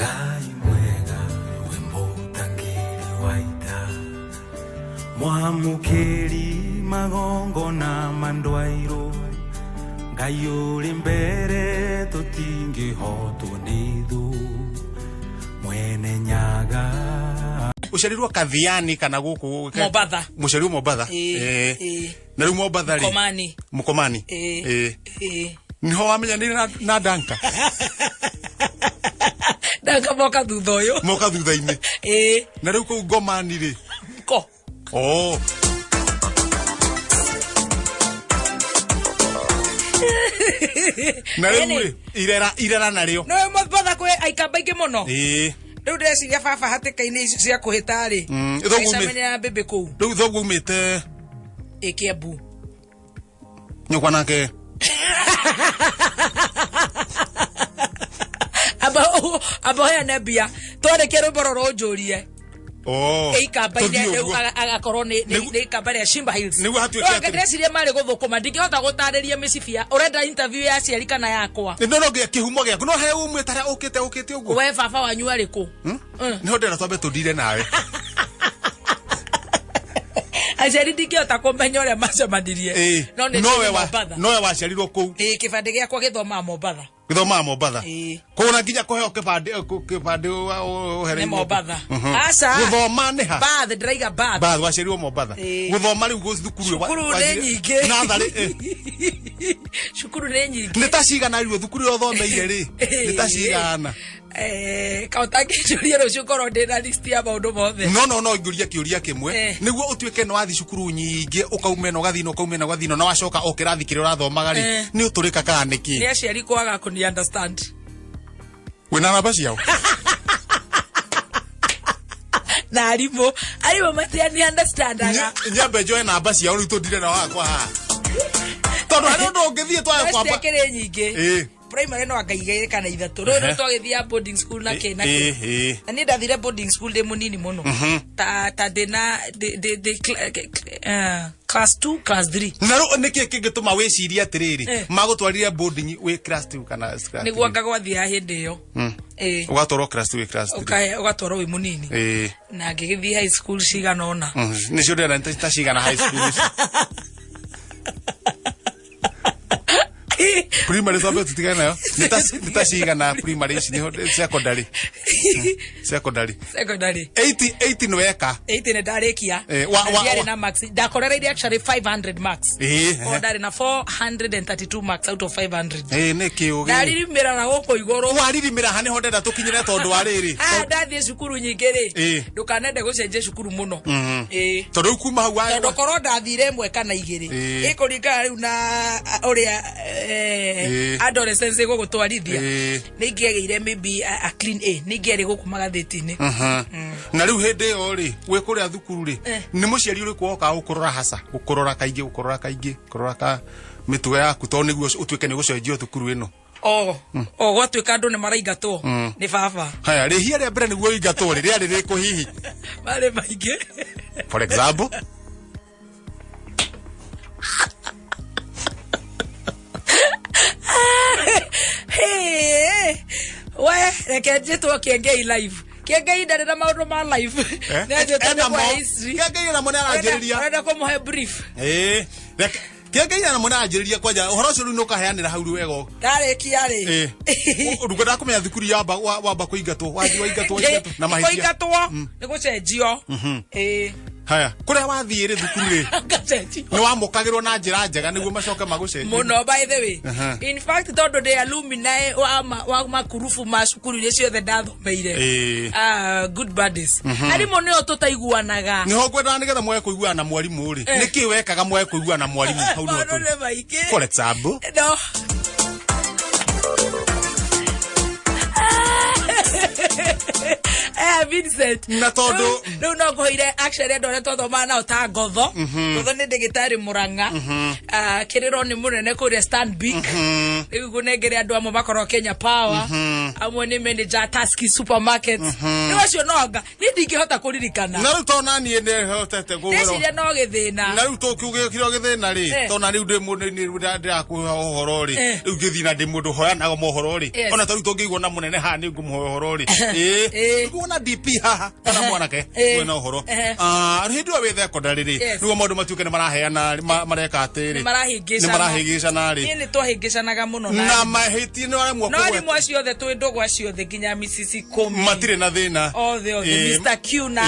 Ngai mwega we mũtangĩri wa ita mwamũkĩri magongona mandwairũ Ngai ũrĩ mbere tũtingĩhotwo nĩ thũ mwene nyaga Ũciarirwo Kathiani kana gũkũ? Mombatha. Mũciarirwo Mombatha? Ĩĩ, Eh. ĩĩ. Na rĩu Mombatha rĩ? Mkomani. Mkomani. Ĩĩ. Ĩĩ. Ĩĩ. Niho wamenyanire na Danka? Ndakamoka thutha ũyũ. Moka thutha-inĩ? Ĩĩ. Na rĩu kũu Ngomani rĩ? Ko. Oh. Na rĩu rĩ, irera narĩo? Nĩ Mombatha kwĩ aikamba aingĩ mũno. Ĩĩ. Rĩu ndĩreciria baba hatĩka-inĩ icio cia kũhĩta rĩ. Thoguo Agĩcemania na mbĩmbĩ kũu. Rĩu thoguo umĩte? Ĩ, Kĩambu. Nyũkwa nake? Amba ũheane mbia twarĩkia rwĩmbo rũrũ ũnjũrie. Oh. Ĩikamba-inĩ Tũthiĩ rĩu ũguo. agakorwo nĩ ikamba rĩa Shimba Hills. Nĩguo hatuĩke No, anga ndĩreciria marĩ gũthũkũma, ndingĩhota gũtarĩria mĩcibi ya ũrenda interview ya aciari kana yakwa. No no nginya kĩhumo gĩaku, no he umĩte harĩa ũkĩte ũguo. We baba wanyu arĩ kũ? Niho ndĩrenda twambe tũndire nawe. Aciari ndingĩhota kũmenya ũrĩa macemanirie. No nĩ Nowe njũĩ wa Mombatha. nowe waciarirwo kũu? Ĩĩ, kĩbandĩ gĩakwa gĩthomaga Mombatha. Gĩthomaga Mombatha? Ĩĩ. Koguo na nginya kũheo kĩbandĩ kĩbandĩ ũhereirwo Nĩ Mombatha. Aca. Gũthoma nĩ ha? Birth, ndĩraiga birth. Birth, waciarirwo Mombatha. Ĩĩ. Gũthoma rĩu thukuru Cukuru nĩ nyingĩ. Natharĩ. Cukuru nĩ nyingĩ. Nĩ ta cigana rĩu thukuru ĩrĩa ũthomeire rĩ? Nĩ ta cigana? Ka ũtangĩnjũria rũciũ ngorwo ndĩ na list ya maũndũ mothe. No ngũria kĩũria kĩmwe. Nĩguo ũtuĩke nĩ wathiĩ cukuru nyingĩ, ũkauma ĩno ũgathiĩ ĩno, ũkauma ĩno ũgathiĩ ĩno, na wacoka o kĩrathi kĩrĩa ũrathomaga rĩ, nĩ ũtũrĩka kana nĩkĩ? Nĩ aciari kwaga kũni understand. Wĩna namba ciao? Na arimũ matiani understandaga. Nyambe njoe namba ciao rĩu tũndire na wakwa haha, tondũ harĩ ũndũ ũngĩthiĩ twage kwamba. Kĩrĩ nyingĩ. Primary no anga igĩrĩ kana ithatũ, rĩu nĩ twagĩthiaga boarding school na kĩ na kĩ. Na niĩ ndathire boarding school ndĩ mũnini mũno, ta ndĩ na ndĩ class 2, class 3. Na rĩu nĩkĩ kĩngĩtũma wĩcirie atĩrĩrĩ, magũtwarire boarding wĩ class 2 kana class Nĩguo 3? anga gwathiaga hĩndĩ ĩyo. Ĩĩ. Ũgatwarwo class 2 wĩ class 3? Ũgatwarwo wĩ mũnini. Na ngĩgĩthiĩ high school cigana ũna. Nĩcio ndĩrenda, nĩ ta cigana high school ici? Primary twambe tutigane nayo. Nĩ ta cigana primary ici? Nĩho secondary, secondary. Secondary. 80 80 nĩ weka? 80 nĩ ndarĩkia. Na ndiarĩ na marks, ndakorereire actually 500 marks. O ndarĩ na 432 marks out of 500. Ĩĩ, nĩ kĩũgĩ. Ndaririmĩra na gũkũ igũrũ. Waririmĩra ha? Nĩho ndenda tũkinyĩre, tondũ wa rĩrĩ. Ah, ndathiĩ cukuru nyingĩ rĩ, ndũkanende gũcenjia cukuru mũno. Ĩĩ. Tondũ rĩu kuma hau Tondũ korwo ndathire ĩmwe kana igĩrĩ, ĩkũringana rĩu na ũrĩa adolescence ĩgũgũtwarithia, nĩ ingĩagĩire maybe a clean A, nĩ ingĩarĩ gũkũ magathĩti-inĩ. Na rĩu hĩndĩ ĩyo rĩ, wĩ kũrĩa thukuru rĩ, nĩ mũciari ũrĩkũ wokaga gũkũrora haca, gũkũrora kaingĩ, gũkũrora kaingĩ, kũrora ka mĩtugo yaku, tondũ nĩguo ũtuĩke nĩ gũcenjio thukuru ĩno? O gwatuĩka andũ nĩ maraingatwo, nĩ baba. Haya, rĩhia rĩa mbere nĩguo ũingatwo rĩ, rĩarĩ rĩkũ hihi? Marĩ maingĩ. For example? Hey, we reke njĩtwo Kĩengei live. Kĩengei ndarĩ na maũndũ ma live. Eh? Nĩ anjĩtwo Ena nĩ mo. kwa history. Kĩengei namo nĩ aranjĩrĩria. Ũrenda kũmũhe brief? Ĩĩ. Kĩengei namo nĩ aranjĩrĩria kwanja ũhoro ũcio, rĩu nĩ ũkaheanĩra hau rĩu wega. Ndarĩkia rĩ, Rĩu ndakũmenya thukuru yamba wamba kũingatwo, wathiĩ waingatwo, waingatwo na mahĩtia. Kũingatwo nĩ gũcenjio. Ĩĩ. Haya, kũrĩa wathiĩ rĩ, thukuru rĩ, Ngacenjio. nĩ wamũkagĩrwo na njĩra njega nĩguo macoke magũcenjie? Mũno, by the way. In fact, tondũ ndĩ alumni wa makurubu ma cukuru iria ciothe ndathomeire. Ah, good buddies. Arimũ nĩo tũtaiguanaga. Nĩho ngwendaga, nĩgetha mwage kũiguana na mwarimũ rĩ, nĩkĩ wekaga mwage kũiguana na mwarimũ hau nĩho Maũndũ tũrĩ? nĩ maingĩ. For example? No. Vincent. Na tondũ- Rĩu no ngũheire actually andũ arĩa twathomaga nao ta Ngotho. Ngotho nĩ ndagĩtarĩ Mũrang'a. Ah, Kĩrĩro nĩ mũnene kũrĩa Stanbic. Rĩu ngũnengere andũ amwe makoragwo Kenya Power. Amwe nĩ manager Tuskys Supermarket. Rĩu acio no anga niĩ ndingĩhota kũririkana. Na rĩu tondũ naniĩ nĩhotete kũgwĩrwo Ndeciria no gĩthĩna. Na rĩu tũkiugĩkire gĩthĩna rĩ, tondũ na rĩu ndĩ mũndũ ndĩrakũhe ũhoro rĩ, rĩu ngĩthiĩ na ndĩ mũndũ hoyanaga mohoro rĩ, ona ta rĩu tũngĩigua na mũnene haha nĩ ngũmũhoya ũhoro rĩ, ĩĩ nguona DP haha kana mwanake wĩna ũhoro. Ah, hĩndĩ ĩyo wĩ thekondarĩ rĩ, nĩguo maũndũ matuĩke nĩ maraheana mareka atĩrĩ, Nĩ marahĩngĩcana. nĩ marahĩngĩcana rĩ, Niĩ nĩ twahĩngĩcanaga mũno na na arimũ. mahĩtia nĩ waremwo No kũgweta. arimũ acio othe twĩ ndũgũ acio othe nginya Mrs. Komi. Matirĩ na thĩna. Othe othe. Mr. Q na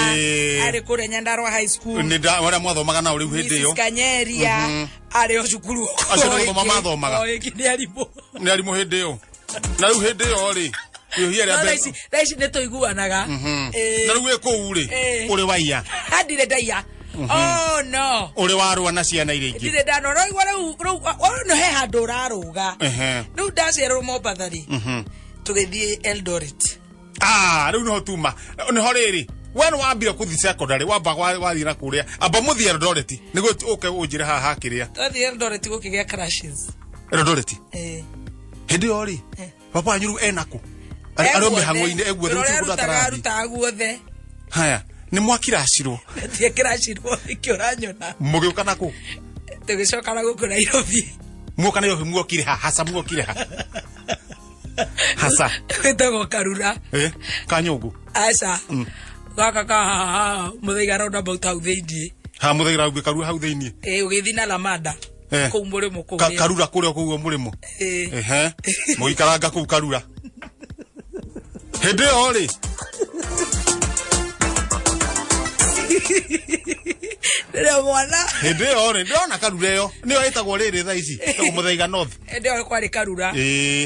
arĩ kũrĩa Nyandarua High School. Nĩ arĩa mwathomaga nao rĩu hĩndĩ ĩyo. Mrs. Kanyeria arĩ o cukuru. Acio nĩ gũthoma mathomaga. O ĩngĩ nĩ arimũ. Nĩ arimũ hĩndĩ ĩyo. Na rĩu hĩndĩ ĩyo rĩ, ihia rĩa No mbere. thaa ici nĩ tũiguanaga. Na rĩu wĩ kũu rĩ, ũrĩ waiya? Ndirĩ ndaiya. Oh no. Ũrĩ warũa na ciana iria ingĩ? Ndirĩ ndano. Ũraigua rĩu rĩu no he handũ ũrarũga. Rĩu ndaciarwo Mombatha rĩ, tũgĩthiĩ Eldoret. Ah, rĩu nĩho tuma. Nĩho rĩrĩ. We nĩ wambire kũthi secondary, wamba wathiĩ na kũrĩa. Amba mũthiĩ Eldoret, nĩguo ũke ũnjĩre haha hakĩrĩa. Twathiĩ Eldoret gũkĩgĩa crashes. Eldoret. Hĩndĩ ĩyo rĩ, baba wanyu rĩu ena kũ? Arĩ o mĩhang'o-inĩ eguothe, Wĩra gũtirĩ ũrĩa kũndũ arutaga atarathi. arutaga guothe. Haya, nĩ mwakiracirwo? Tiekiracirwo nĩkĩo ũranyona. Mũgĩũka na kũ? Tũgĩcoka na gũkũ Nairobi. Muoka Nairobi muokire ha? Hasa muokire ha? Hasa. Wĩtagwo Karura. Kanyũngũ? Aca. Gaka ka haha Mũthaiga roundabout hau thĩiniĩ. Ha Mũthaiga raumbĩ Karura hau thĩiniĩ. Ũgĩthiĩ na Lamada. Kũu mũrĩmo kũu. Karura kũrĩa kũu mũrĩmo. Ehe. Mũgĩikaranga kũu Karura. Hĩndĩ ĩyo rĩ. Rĩrĩa mwana. Hĩndĩ ĩyo rĩ, ndĩrona Karura ĩyo. Nĩyo ĩtagwo rĩrĩ thaa ici. Ĩtagwo Mũthaiga North. Hĩndĩ ĩyo kwarĩ Karura.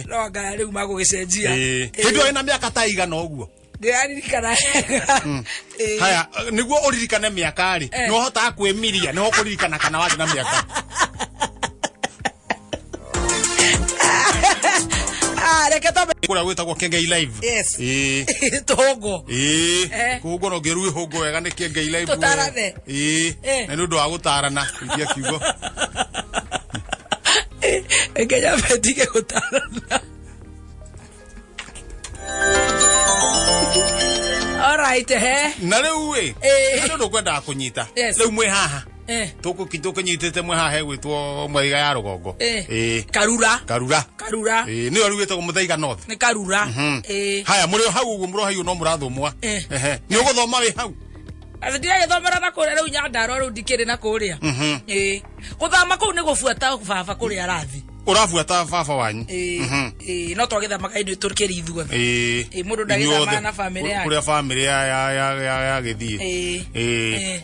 No anga rĩu magũgĩcenjia. Hĩndĩ ĩyo ĩna mĩaka ta igana ũguo. Ndĩraririkana. Haya, nĩguo ũririkane mĩaka rĩ, nĩ ũhotaga kwĩmiria, nĩho ũkũririkana kana warĩ na mĩaka. Ah, reke twambe. Kũrĩa gwĩtagwo Kengei Live. Yes. Tũhũngwo. Kũhũngwo no ngĩru ihũngwo wega nĩ Kengei Live. Tũtarane. Na nĩ ũndũ wa gũtarana, iria kiugo. Reke nyambe ndige gũtarana. All right, he. Na rĩu ĩ, nĩ ũndũ ngwendaga kũnyita. Rĩu mwĩ haha. Tũkũnyitĩte mwĩ haha hegwĩtwo Mũthaiga ya rũgongo. Karura. Karura. Karura. Nĩyo rĩu ĩtagwo Mũthaiga North. Nĩ Karura. Haya, mũrĩ o hau ũguo mũrohairwo no mũrathomwa. Nĩ ũgũthoma wĩ hau? Atĩ ndiragĩthomera na kũrĩa rĩu Nyandarua rĩu ndikĩrĩ na kũrĩa. Gũthama kũu nĩ gũbuata baba kũrĩa arathi. Ũrabuata baba wanyu? No twagĩthamaga ithuĩ tũkĩrĩ ithuothe. Mũndũ ndagĩthamaga na bamĩrĩ yake. Kũrĩa bamĩrĩ ya gĩthiĩ.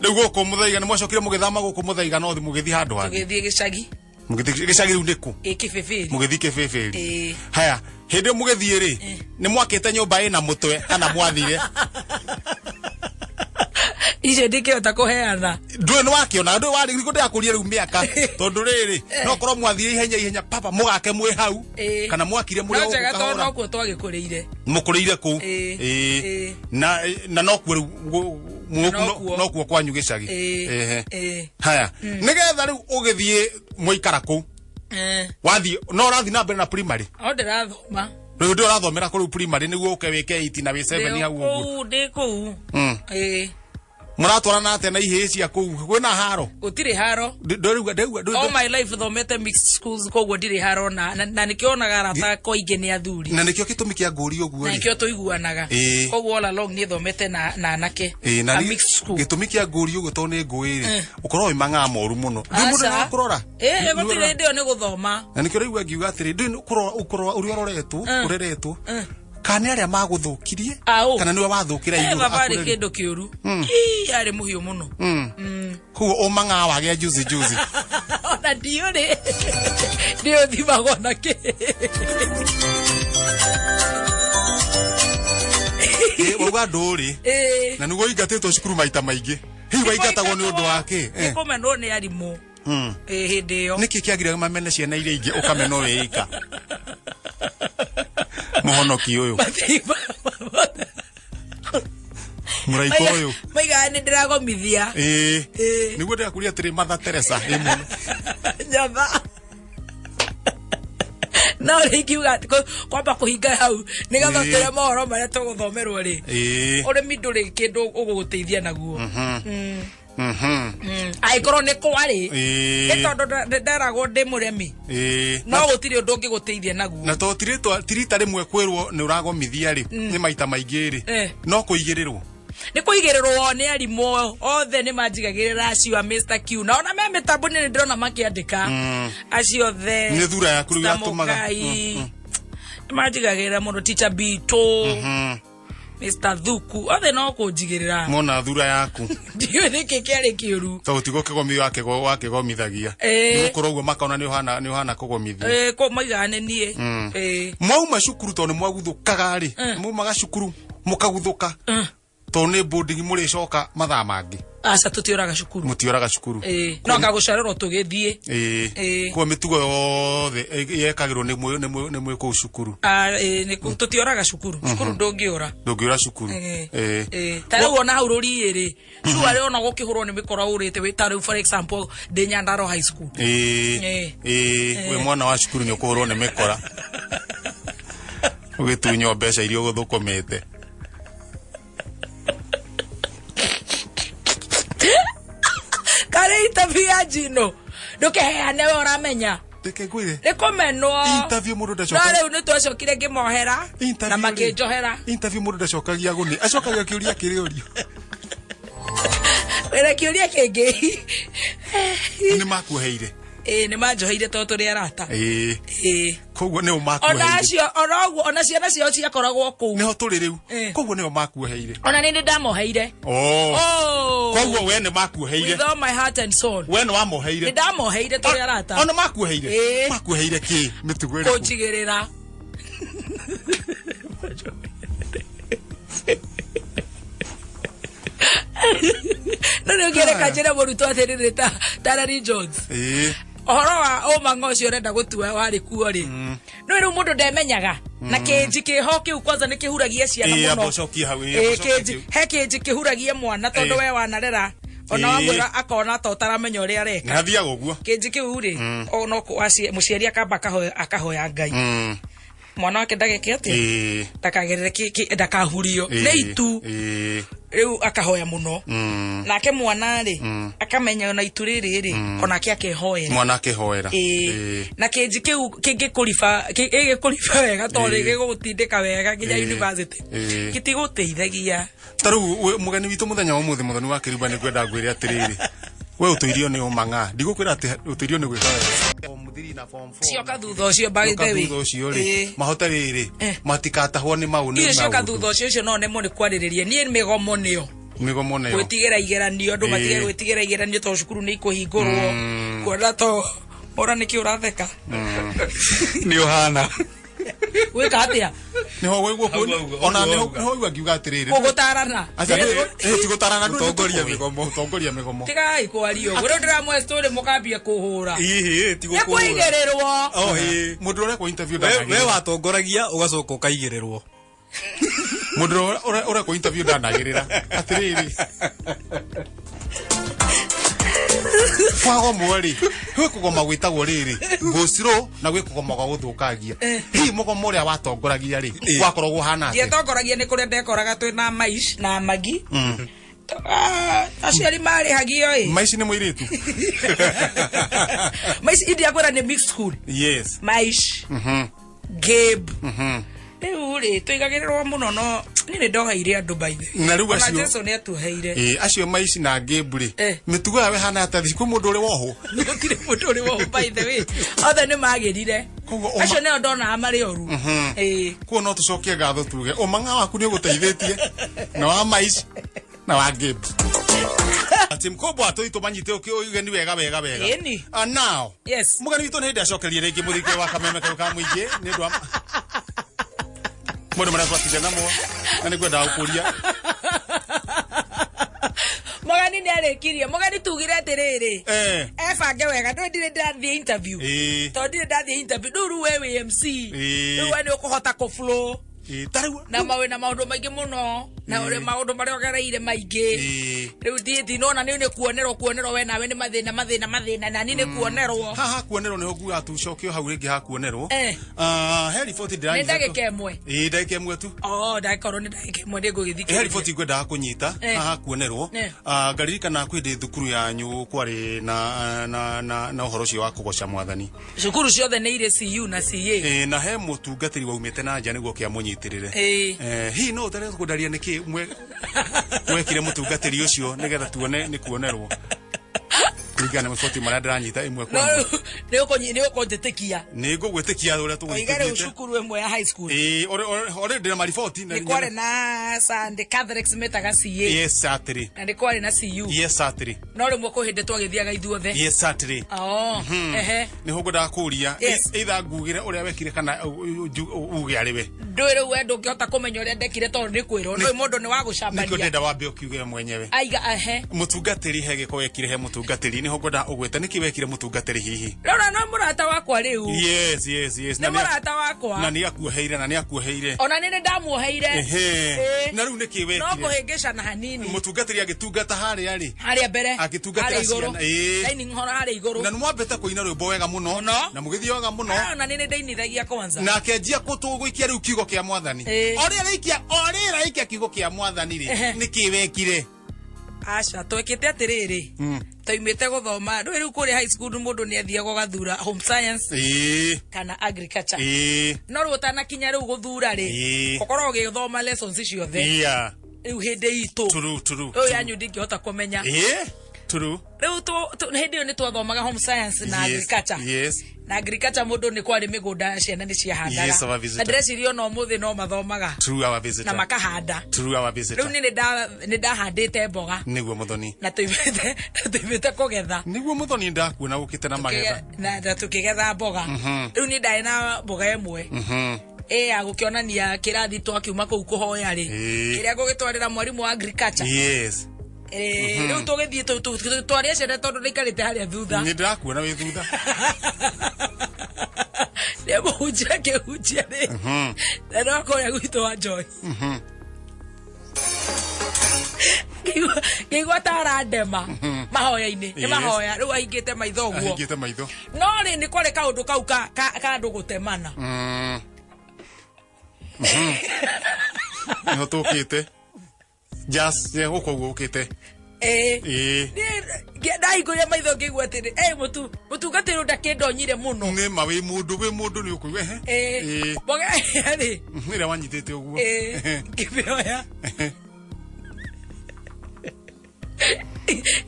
Rĩu gũkũ Mũthaiga nĩ mwacokire mũgĩthama gũkũ Mũthaiga North mũgĩthiĩ handũ hangĩ? Tũgĩthiĩ gĩcagi. Mũgĩthiĩ gĩcagi rĩu nĩ kũ? Kĩbĩbĩri. Mũgĩthiĩ Kĩbĩbĩri. Haya, hĩndĩ ĩyo mũgĩthiĩ rĩ, nĩ mwakĩte nyũmba ĩna mũtwe kana mwathire? Icio ndingĩhota kũheana. Ndũĩ nĩ wakĩona, ndũĩ warĩ nĩguo ndĩrakũria rĩu mĩaka. Tondũ rĩrĩ, no korwo mwathire ihenya ihenya papa mũgake mwĩ hau, kana mwakire mũrĩ No o njega gũkũ tondũ kahora. nokuo twagĩkũrĩire. Mũkũrĩire kũu. Na nokuo rĩu Nokuo. nokuo kwanyu gĩcagi. Haya, nĩgetha rĩu ũgĩthiĩ mwaikara kũu. Wathiĩ, no ũrathiĩ na mbere na primary? O ndĩrathoma. Rĩu ndĩ ũrathomera kũu primary nĩguo ũke wĩke 8 na wĩ 7 hau ũguo. Kũu, ndĩ kũu. Mũratwarana atĩa na ihĩĩ cia kũu? Kwĩna haro? Gũtirĩ haro. All my life thomete mixed schools koguo ndirĩ haro na nĩkĩo onaga arata akwa aingĩ nĩ athuri. Na nĩkĩo gĩtũmi kĩa ngũri ũguo Na rĩ. nĩkĩo tũiguanaga. Koguo all along niĩ thomete na anake. Na A mixed school. Gĩtũmi kĩa ngũri ũguo tondũ nĩ ngũĩ rĩ, ũkorwo wĩ mang'aa moru mũno. Ndũĩ mũndũ Aca. nĩarakũrora? Gũtirĩ hĩndĩ ĩyo nĩ gũthoma. Na nĩkĩo ũraigua ngiuga atĩrĩ, ndũĩ ũkorwo ũrĩa ũroretwo, ũreretwo, kana nĩ arĩa magũthũkirie, kana nĩwe wathũkĩra igũrũ, Baba arĩ akũrerie. kĩndũ kĩũru. Ii, arĩ mũhiũ mũno. Koguo ũmang'aa wagĩa juzi juzi. Ona ndiũrĩ. Ndiũthimagwo na kĩ. Wauga ndũrĩ. Na nĩguo ũingatĩtwo cukuru maita maingĩ. Hihi waingatagwo nĩ ũndũ wa kĩ? Nĩ kũmenwo nĩ arimũ. Hĩndĩ ĩyo. Nĩkĩ kĩagire mamene ciana iria ingĩ ũkamenwo wĩ ika? Mũhonoki ũyũ. Mũraika ũyũ. Maigaga nĩ ndĩragomithia. Ĩĩ. Ĩĩ. Nĩguo ndĩrakũria atĩrĩ Mother Teresa ĩ mũno. Nyatha. No rĩ ingiuga kwamba kũhinga hau nĩgetha Ĩĩ. tũre mohoro marĩa tũgũthomerwo rĩ. Ĩĩ. Ũrĩmi ndũrĩ kĩndũ ũgũgũteithia naguo. Angĩkorwo nĩ kwarĩ. Ĩĩ. Nĩ tondũ nderagwo ndĩ mũremi. Ĩĩ. No gũtirĩ ũndũ ũngĩgũteithia naguo. Na to ti rita rĩmwe kwĩrwo nĩ ũragomithia rĩ, nĩ maita maingĩ rĩ. No kũigĩrĩrwo. Nĩ kũigĩrĩrwo nĩ arimũ othe nĩ manjigagĩrĩra acio a Mr. Q na ona me mĩtambo-inĩ nĩ ndĩrona makĩandĩka acio othe. Nĩ thura yaku rĩu Mr. yatũmaga. Mũkai. Nĩ manjigagĩrĩra mũno teacher Bitũ, Mr. Thuku, othe no kũnjigĩrĩra. Mona thura yaku. Ndiũĩ nĩkĩ kĩarĩ kĩũru. Tondũ tigo kĩgomi wakĩgomithagia. Ĩĩ. Nĩgũkorwo ũguo makona nĩ ũhana nĩ ũhana kũgomithia. Ĩĩ, kũ maigaga nĩ niĩ. Ĩĩ. Mwauma cukuru tondũ nĩ mwaguthũkaga rĩ, maumaga cukuru mũkaguthũka tondũ nĩ boarding mũrĩcoka mathaa mangĩ. Aca, tũtiũraga cukuru. Mũtioraga cukuru. Ĩĩ, no anga gũcererwo tũgĩthiĩ. Ĩĩ. Ĩĩ. Koguo mĩtugo yothe yekagĩrwo nĩ mwĩ nĩ mwĩ nĩ mwĩ kũu cukuru. Ah, ĩĩ, tũtioraga cukuru. Cukuru ndũngĩũra. Ndũngĩũra cukuru. Ĩĩ. Ĩĩ. Ĩĩ. Ta rĩu ona hau rũriĩ rĩ, cua rĩ ona gũkĩhũrwo nĩ mĩkora ũrĩte wĩ ta rĩu, for example, ndĩ Nyandarua High School. Ĩĩ. Ĩĩ. Ĩĩ, wĩ mwana wa cukuru nĩ ũkũhũrwo nĩ mĩkora ũgĩtunywo mbeca iria ũgũthũkũmĩte. Karĩ interview ya njino ndũkeheane, we ũramenya. Reke ngwĩre. Nĩ kũmenwo. Interview mũndũ No ndacoka rĩu nĩ twacokire ngĩmohera Interview na rĩ. makĩnjohera. Interview mũndũ ndacokagia gũnĩ, acokagia kĩũria kĩrĩ ũrio. Wĩra kĩũria kĩngĩ. Nĩ makuoheire? Ĩĩ, nĩ manjoheire tondũ tũrĩ arata. Ĩĩ. Ĩĩ. Koguo nĩo Ona makuoheire. acio ona ũguo ona ciana ciao ciakoragwo kũu. Nĩho tũrĩ rĩu. Ĩĩ. Koguo nĩo makuoheire. Ona nĩ ndamoheire. Oh. Oh. Koguo we nĩ makuoheire. With all my heart and soul. We nĩ wamoheire. Nĩ ndamoheire, tũrĩ arata. Ona makuoheire? Ĩĩ. Makuoheire kĩ, mĩtugo ĩrĩkũ? Kũnjigĩrĩra. No nĩ ũngĩreka njĩre mũrutwo atĩrĩrĩ, ta Tarari Jones, Ĩĩ. ũhoro wa ũmang'a ũcio ũrenda gũtua warĩ kuo rĩ, no rĩu mũndũ ndemenyaga na kĩnji kĩho kĩu kwanza nĩ kĩhuragia ciana Ĩĩ, amba mũno. ũcokie hau, ĩĩ, Ĩĩ, amba ũcokie kĩnji kĩu. he kĩnji kĩhuragia mwana tondũ Ĩĩ. we wanarera ona Ĩĩ. wamwĩra akona ta ũtaramenya ũrĩa areka. Nĩ hathiaga ũguo. Kĩnji kĩu rĩ, o no mũciari akamba akahoya Ngai mwana wake ndageke atĩa, ndakagerere ndakahurio nĩ itu. Rĩu akahoya mũno, nake mwana rĩ akamenya ona itu rĩrĩ rĩ onake akehoera. Mwana akehoera. Ĩĩ. Na kĩnji kĩu kĩngĩkũriba gĩgĩkũriba wega tondũ gĩgũgũtindĩka wega nginya university, gĩtigũteithagia. Ta rĩu mũgeni witũ mũthenya wa ũmũthĩ, mũthoni wa kĩrimba, nĩ ngwenda ngwĩre atĩrĩrĩ, we ũtũirio nĩ ũmang'a, ndigũkwĩra atĩ ũtũirio nĩ gwĩka wega form 3 na form 4. Cioka thutha ũcio, by Cioka the way. thutha ũcio rĩ, mahote rĩrĩ matikatahwo nĩ mau nĩ Icio cioka maũndũ. thutha ũcio, ũcio no nemwo nĩ kwarĩrĩria niĩ mĩgomo nĩyo. Mĩgomo nĩyo. Gwĩtigĩra igeranio, andũ matige gwĩtigĩra igeranio tondũ cukuru nĩ ikũhingũrwo, kuona to ora nĩkĩ ũratheka. Nĩ ũhana. Gwĩka atĩa? Nĩho waigua. Hau auga, Ona hau nĩho auga. nĩho waigua ngiuga atĩrĩrĩ. Gũgũtarana. Aca, ti gũtarana. Gũtongoria mĩgomo. Gũtongoria mĩgomo. Tigai kwaria ũguo, rĩu ndĩramwe story mũkambia kũhũra. Ihi, ti Nĩ gũkũhũra. kũigĩrĩrwo. Oh, ĩĩ. Mũndũ ũrekwo interview We ndanagĩrĩra. watongoragia ũgacoka ũkaigĩrĩrwo. Mũndũ ũrekwo interview ndanagĩrĩra atĩrĩrĩ, kwagomwo rĩ, gwĩ kũgoma gwĩtagwo rĩrĩ go slow na gwĩ kũgoma gwa gũthũkangia. Hihi mũgomo ũrĩa watongoragia rĩ wakoragwo ũhana atĩa? Ndiatongoragia, nĩ kũrĩa ndekoraga twĩ na maish na magi. Ah, aciari marĩhagio ĩ. Maici nĩ mũirĩtu. Maish india kwĩra nĩ mixed school. Maish, Gabe, rĩu rĩ tũigagĩrĩrwo mũno, no niĩ nĩ ndoheire andũ by the Na rĩu Ona acio Jesu nĩ atuoheire. Ĩĩ, acio maici na Gabe rĩ, mĩtugo yao ĩhana atĩa? Kwĩ mũndũ ũrĩ wohwo? Gũtirĩ mũndũ ũrĩ wohwo, by the way, othe nĩ magĩrire. Koguo Acio nĩo ndonaga marĩ oru. Ĩĩ. Kuo no tũcokie ngatho tuge ũmang'a waku nĩ ũgũteithĩtie na wa maici na wa Gabe atĩ mkombo atũi tũmanyite ũgeni wega wega wega. Ĩni. And now mũgeni witũ nĩ hĩndĩ acokerie rĩngĩ mũthikio wa kameme kau ka mũingĩ nĩ ũndũ wa mũndũ marĩa twatinda namo, na nĩ ngwendaga gũkũria. Mũgeni nĩ arĩkirie. Mũgeni tugire atĩrĩrĩ, ebange wega, ndũĩ ndirĩ ndathiĩ interview, tondũ ndirĩ ndathiĩ interview rĩu. Rĩu we wĩ MC, rĩu we nĩ ũkũhota kũ flow Ta rĩu na mawĩna maũndũ maingĩ mũno. Na ũrĩa maũndũ marĩa ũgereire maingĩ. Rĩu thiĩ ndinona nĩ nĩ kuonerwo kuonerwo we nawe nĩ mathĩna mathĩna mathĩna na niĩ nĩ kuonerwo. Haha kuonerwo nĩho ngugaga tucokio hau rĩngĩ ha kuonerwo. Ah, he riboti Nĩ ndĩranyita. ndagĩka ĩmwe. Ĩĩ, ndagĩka ĩmwe tu. Oh, ndagĩkorwo nĩ ndagĩka ĩmwe nĩ He ngũgĩthikĩrĩria. riboti ngwendaga kũnyita haha kuonerwo. Ah, ngaririkana kwĩ ndĩ thukuru yanyu kwarĩ na na na na ũhoro ũcio wa kũgoca mwathani. Cukuru ciothe nĩ irĩ CU na CA. Ĩĩ, na he mũtungatĩri waumĩte na nja nĩguo kĩamũnyitĩrĩre. Hihi no ũtarĩ kũndaria nĩkĩ wekire mũtungatĩri ũcio nĩgetha tuone nĩ kuonerwo kũringana na maboti marĩa ndĩranyita ĩmwe No kwa ĩmwe. rĩu nĩ ũkũnjĩtĩkia. Nĩ ngũgwĩtĩkia ũrĩa Oiga rĩu tũgwĩtĩkĩte. cukuru ĩmwe ya high school. Ĩĩ, already ndĩna mariboti Nĩ kwarĩ na Sunday Catholics metaga CA. Yes, atĩrĩ. Na nĩ kwarĩ na CU. Yes, atĩrĩ. No rĩmwe kwĩ hĩndĩ twagĩthiaga ithuothe. Yes, atĩrĩ. Oh, ehe. Nĩho ngwendaga kũria. Either ngugĩre ũrĩa wekire kana uge arĩ we. Ndũĩ rĩu we ndũngĩhota kũmenya ũrĩa ndekire tondũ nĩ kwĩrwo. Ndũĩ mũndũ nĩ wa Nĩkĩo gũcambania. ndĩrenda wambe ũkiuge we mwenyewe. Aiga ehe. Mũtungatĩri he gĩko wekire he mũtungatĩri nĩho ngwendaga ũgwĩte nĩkĩ wekire mũtungatĩri hihi. Rĩu na no mũrata wakwa rĩu. Yes. Nĩ Na mũrata wakwa. Na nĩ akuoheire na nĩ akuoheire. Ona nĩ nĩ ndamuoheire. Ehe. Na rĩu nĩkĩ No wekire? kũhĩngĩcana hanini. Mũtungatĩri agĩtungata harĩa rĩ. Harĩa mbere. Agĩtungatĩra Harĩa igũrũ. ciana. Ĩĩ. Dining hall harĩa igũrũ. Na nĩ mwambĩte kũina rwĩmbo wega mũno. Mũno. Na mũgĩthiĩ wega mũno. Ah, na nĩ nĩ ndainithagia kwanza. Na akĩanjia gũikia rĩu kiugo kĩa mwathani. Orĩa araikia, orĩa araikia kiugo kĩa mwathani rĩ. Nĩkĩ wekire? Aca, twekĩte atĩrĩrĩ. Twaimĩte gũthoma. Ndũĩ rĩu kũrĩa high school mũndũ nĩ athiaga ũgathura home science kana agriculture. No rĩu ũtanakinya rĩu gũthura rĩ, ũkoragwo ũgĩthoma lessons ciothe. Rĩu hĩndĩ itũ. True, true. Rĩu yanyu ndingĩhota kũmenya. True. Rĩu hĩndĩ ĩyo nĩ twathomaga home science na agriculture. Na agriculture mũndũ nĩ kwarĩ mĩgũnda ciana nĩ ciahandaga. Yes, our visitor. Na ndĩreciria ona ũmũthĩ no mathomaga. True, our visitor. Na makahanda. True, our visitor. Rĩu niĩ nĩ ndahandĩte mboga. Nĩguo mũthoni. Na tũimĩte kũgetha. Nĩguo mũthoni ndakuona ũkĩte na magetha. Na tũkĩgetha mboga. Rĩu niĩ ndarĩ na mboga ĩmwe. Ya gũkĩonania kĩrathi twakiuma kũu kũhoya rĩ. Kĩrĩa ngũgĩtwarĩra mwarimũ wa agriculture. Rĩu tũgĩthiĩ twarĩa ciana tondũ ndaikarĩte harĩa thutha. Nĩ ndĩrakuona wĩ thutha. Nĩ mũhunjia akĩhunjia rĩ. Na no kũrĩa gwitũ wa Joy. Ngĩigua ta arandema mahoya-inĩ. Nĩ mahoya rĩu ahingĩte maitho ũguo. Ahingĩte maitho. No rĩ nĩ kwarĩ kaũndũ kau ka andũ gũtemana. Nĩho tũkĩte. Just gũkũ ũguo ũkĩte. Ndahingũrire maitho ngĩigua atĩrĩ, mũtungatĩri ũyũ ndakĩndonyire mũno. Nĩ ma wĩ mũndũ, wĩ mũndũ nĩ ũkũigua, ehe. Mboga ĩrĩa rĩ. Ĩrĩa wanyitĩte ũguo. Ngĩmĩoya.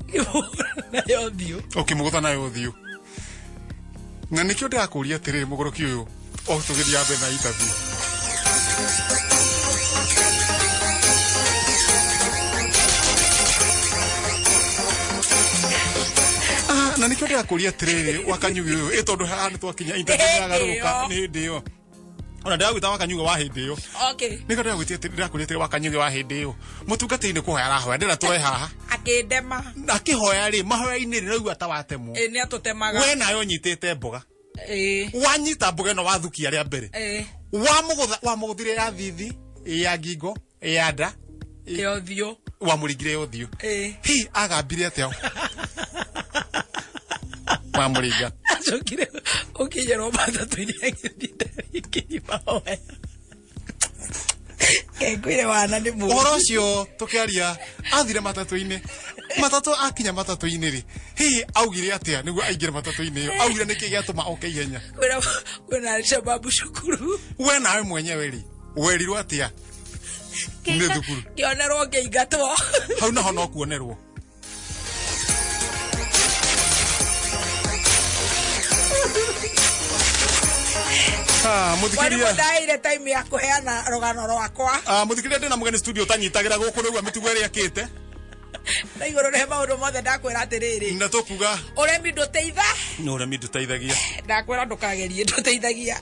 Ngĩmũgũtha nayo ũthiũ. Ũkĩmũgũtha nayo ũthiũ. Na nĩkĩo ndĩrakũria atĩrĩrĩ mũgũrũki ũyũ, o tũgĩthiĩ mbere na interview. Na nĩkĩo ndĩrakũria atĩrĩrĩ wakanyugi ũyũ, ĩ tondũ haha nĩ twakinya interview Hĩndĩ yagarũrũka ĩyo. nĩ hĩndĩ ĩyo. Ona ndĩragwĩta wakanyugi wa hĩndĩ ĩyo. Nĩkĩo ndĩrakũria atĩrĩ wakanyugi wa hĩndĩ ĩyo. Mũtungatĩri nĩ kũhoya arahoya, ndĩrenda tũroe haha. Akĩndema. Akĩhoya rĩ, mahoya-inĩ rĩ, raigua ta watemwo. Nĩ atũtemaga. We nawe ũnyitĩte mboga. Wanyita mboga ĩno wathukia rĩa mbere. Wamũgũtha, wamũgũthire ya thithi, ya ngingo, ya nda, Ya ũthiũ. Wamũringire ya ũthiũ. Hihi agambire atĩa? Wamũringa. Acokire ũkinyĩrwo matatũ-inĩ agĩthiĩ ndarĩkĩrie mahoya. Ngwĩre wana nĩ mũũru. Ũhoro ũcio tũkĩaria athire matatũ-inĩ. Matatũ akinya matatũ-inĩ rĩ, hihi augire atĩa nĩguo aingĩre matatũ-inĩ ĩyo? Augire nĩkĩ gĩatũma oke ihenya? Kwĩna Alshababu cukuru. We nawe mwenyewe rĩ, werirwo atĩa? Nĩ thukuru. Ngĩonerwo ngĩingatwo. Hau naho no kuonerwo. Mwarimu ndaheire time ya kũheana rũgano rwakwa. Mũthikĩria ndĩna mũgeni studio ũtanyitagĩra gũkũ nĩguo mĩtugo ĩrĩa akĩte. Na igũrũ rĩa maũndũ mothe ndakwĩra atĩrĩrĩ. Na tũkuga. Ũremi ndũteitha. Nĩ ũremi ndũteithagia. Ndakwĩra ndũkagerie ndũteithagia.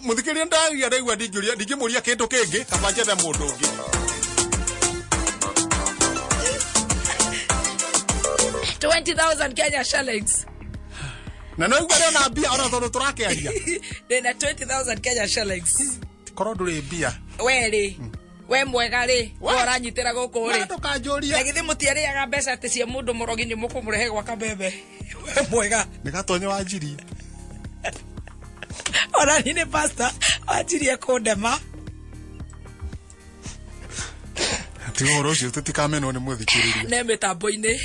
Mũthikĩria ndaria ndaigua ndingĩũria ndingĩmũria kĩndũ kĩngĩ kaba njethe mũndũ ũngĩ. 20,000 Kenya shillings. Na no igua na mbia ona tondũ tũrakĩaria. Ndĩna 20,000 Kenya shillings. Korwo ndũrĩ mbia. We rĩ, We mwega rĩ, We. we ũranyitĩra gũkũ rĩ. Ndũkanjũrie. Na githĩ mũtiarĩaga mbeca atĩ cia mũndũ mũrogi nĩ mũkũmũrehe gwa kameme. We mwega. Nĩ gatonye wanjirie. Ona niĩ nĩ pastor wanjirie kũndema. Tiga ũhoro ũcio tũtikamenwo nĩ mũthikĩrĩria. Ne mĩtambo-inĩ.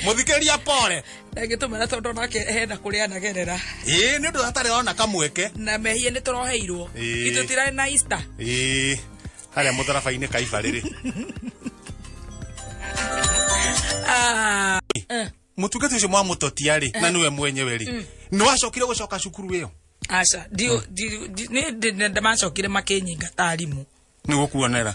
Mũthikĩrĩria pole. Na ngĩtũmĩra tondũ nake hena kũrĩa anagerera. Ĩĩ nĩ ũndũ hatarĩ ona kamweke. Na mehia nĩ tũroheirwo. Ĩĩ. Itũ tirarĩ na Easter. Ĩĩ harĩa mũtharaba-inĩ kaibarĩ rĩ. Ah. Mũtungati ũcio mwamũtotia rĩ na nĩwe mwenyewe rĩ. Nĩ wacokire gũcoka cukuru ĩyo? Aca, nĩ ndamacokire makĩnyingata arimũ. Nĩ gũkuonera.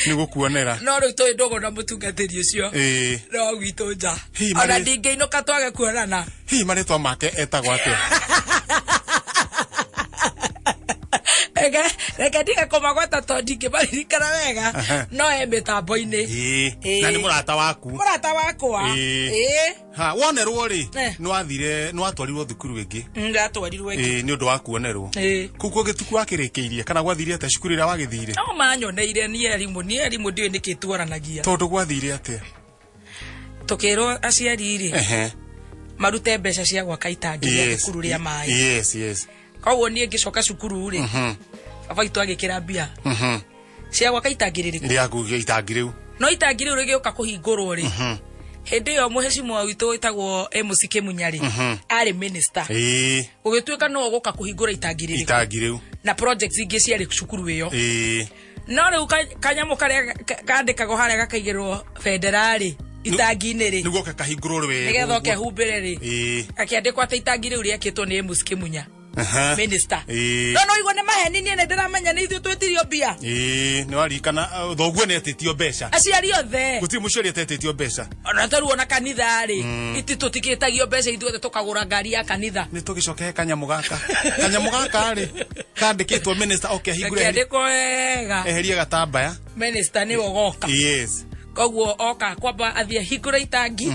Nĩ gũkuonera. No rĩu tũĩ ndũgũ na mũtungatĩri ũcio. Ĩĩ. No gwitũ nja. Hihi Ona ndingĩinũka twage kuonana. Hihi marĩtwa make etagwo atĩa? Reke reke ndige kũmagweta tondũ ndingĩmaririkana wega. No e mĩtambo-inĩ. Ĩĩ. Na nĩ mũrata waku. Mũrata wakwa. Ĩĩ. Ĩĩ. Ha, wonerwo rĩ, Eh. nĩ wathire, nĩ watwarirwo thukuru ĩngĩ. Ndatwarirwo ĩngĩ. Ĩĩ, nĩ ũndũ wa kuonerwo. Ĩĩ. Kũu kũngĩ tuku wakĩrĩkĩirie kana gwathire atĩa cukuru ĩrĩa wagĩthire? No manyoneire niĩ arimũ, niĩ arimũ ndiũĩ nĩkĩ tuoranagia. Tondũ gwathire atĩa? Tũkĩrwo aciari rĩ, Ehe. marute mbeca cia gwaka itangi rĩa Yes. thukuru rĩa maĩ. Yes, yes. Koguo niĩ ngĩcoka cukuru rĩ, baba witũ agĩkĩra mbia cia gwaka itangi rĩrĩkũ? Rĩa kugia itangi rĩu. No itangi rĩu rĩgĩũka kũhingũrwo rĩ, hĩndĩ ĩyo mũhecimwa witũ wĩtagwo MC Kĩmunya rĩ, arĩ minister. Ĩĩ, Gũgĩtuĩka nĩwe ũgũka kũhingũra itangi rĩrĩkũ. itangi rĩu. Na projects ingĩ ciarĩ cukuru ĩyo. Ĩĩ. No rĩu kanyamũ karĩa kandĩkagwo harĩa gakaigĩrwo bendera rĩ, itangi-inĩ rĩ, Nĩguo ke kahingũrwo rĩ. nĩgetha ũkehumbĩre rĩ, Ĩĩ. gakĩandĩkwo atĩ itangi rĩu rĩakĩtwo nĩ MC Kĩmunya. Aha. Minister. Ĩĩ. No no igua nĩ maheni niĩ nĩ ndĩramenya nĩ ithuĩ twĩtirio mbia. Ĩĩ, nĩ waririkana thoguo nĩ etĩtio mbeca. Aciari othe. Gũtirĩ mũciari atetĩtio mbeca. Ona tarĩu ona kanitha rĩ, iti tũtikĩtagio mbeca ithuothe tũkagũra ngari ya kanitha. Nĩ tũgĩcoke he kanyamũ gaka. Kanyamũ gaka rĩ, kandĩkĩtwo minister oke ahingũre. Gakĩandĩkwo wega. Eherie gatambaya. Minister nĩwe ũgoka. Yes. Koguo oka kwamba athiĩ ahingũre itangi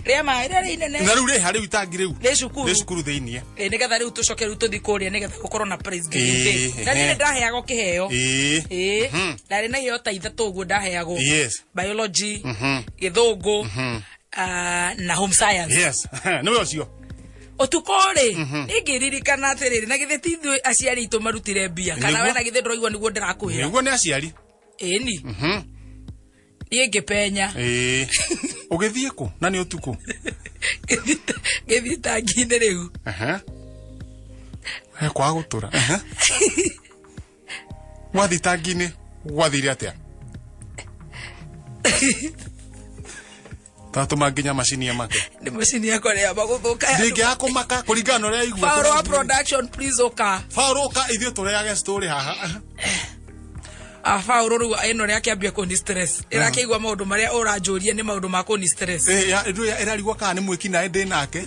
rĩa maĩ rĩrĩa inene. Na rĩu rĩ harĩ itangi rĩu. Rĩ cukuru. Rĩ cukuru thĩiniĩ. Ĩ, nĩgetha rĩu tũcoke rĩu tũthiĩ kũrĩa nĩgetha gũkorwo na praise Ĩĩ, giving day. Na niĩ ehe. nĩ ndaheagwo kĩheo. Ĩĩ. Ĩĩ. Ndarĩ na iheo ta ithatũ ũguo ndaheagwo. Yes. Biology, gĩthũngũ, na home science. Yes. Nĩwe ũcio. Ũtukũ rĩ, ningĩririkana atĩrĩrĩ, na githĩ ti ithuĩ aciari aitũ marutire mbia, kana Nĩguo. we na githĩ ndũraigua nĩguo ndĩrakwĩra. Nĩguo nĩ aciari. Ĩni. Niĩ ngĩpenya. Ĩĩ. Ũgĩthiĩ kũ? Na nĩ ũtukũ. Ngĩthiĩ itangi-inĩ rĩu. Ehe. He kwaga gũtũra. Ehe. Wathiĩ itangi-inĩ gwathire atĩa? Tatũma nginya macini ĩmake. Nĩ macini yakwa nĩ yamba gũthũka. Ndingĩaga kũmaka kũringana na ũrĩa aigua. Paul wa production please ũka. Paul ũka ithuĩ tũreage story haha. Paul rĩu ĩno rĩakĩambia kũni stress. Ĩrakĩigua maũndũ marĩa ũranjũria nĩ maũndũ ma kũni stress. Ĩĩ, ĩrarigwo kana nĩ mwĩki naĩ ndĩ nake.